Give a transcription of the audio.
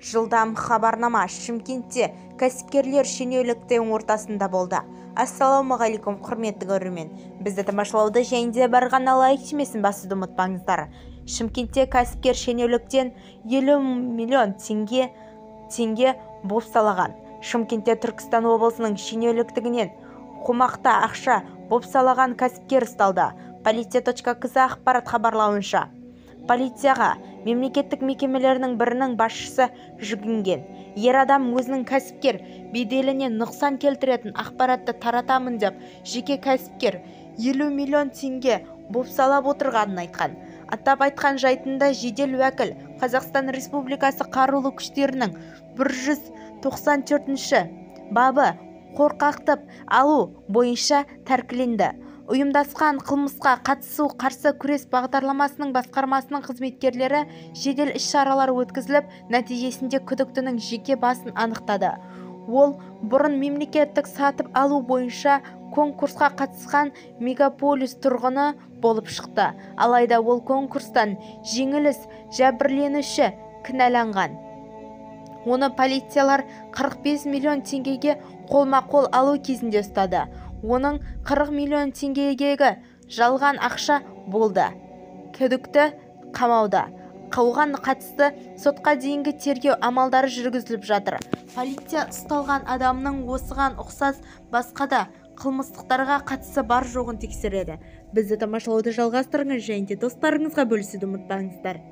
Жылдам хабарнама. Шымкентте кәсіпкерлер шенеуніктің ортасында болды. Ассалаумағалейкум, құрметті көрермен! Бізді тамашалауды және де барған лайк түймесін басуды ұмытпаңыздар. Шымкентте кәсіпкер шенеуніктен 50 миллион теңге бопсалаған. Шымкентте Түркістан облысының шенеуніктігінен қомақты ақша бопсалаған кәсіпкер ұсталды. Полиция.кз ақпарат хабарлауынша, полицияға мемлекеттік мекемелерінің бірінің басшысы жүгінген. Ер адам өзінің кәсіпкер беделіне нұқсан келтіретін ақпаратты таратамын деп жеке кәсіпкер 50 миллион теңге бопсалап отырғанын айтқан. Атап айтқан жайтында жедел уәкіл Қазақстан Республикасы Қарулы күштерінің 194 бабы қорқақтып алу бойынша тәркіленді. Ұйымдасқан қылмысқа қатысу қарсы күрес бағдарламасының басқармасының қызметкерлері жедел іс-шаралар өткізіліп, нәтижесінде күдіктінің жеке басын анықтады. Ол бұрын мемлекеттік сатып алу бойынша конкурсқа қатысқан мегаполис тұрғыны болып шықты. Алайда ол конкурстан жеңіліс жәбірленуші кінәланған. Оны полициялар 45 миллион теңгеге қолма-қол алу кезінде ұстады. Оның 40 миллион теңгедегі жалған ақша болды. Күдікті қамауда. Оған қатысты сотқа дейінгі тергеу амалдары жүргізіліп жатыр. Полиция ұсталған адамның осыған ұқсас басқа да қылмыстарға қатысы бар-жоғын тексереді. Бізді тамашалауды жалғастырыңыз және де достарыңызға бөлісуді ұмытпаңыздар.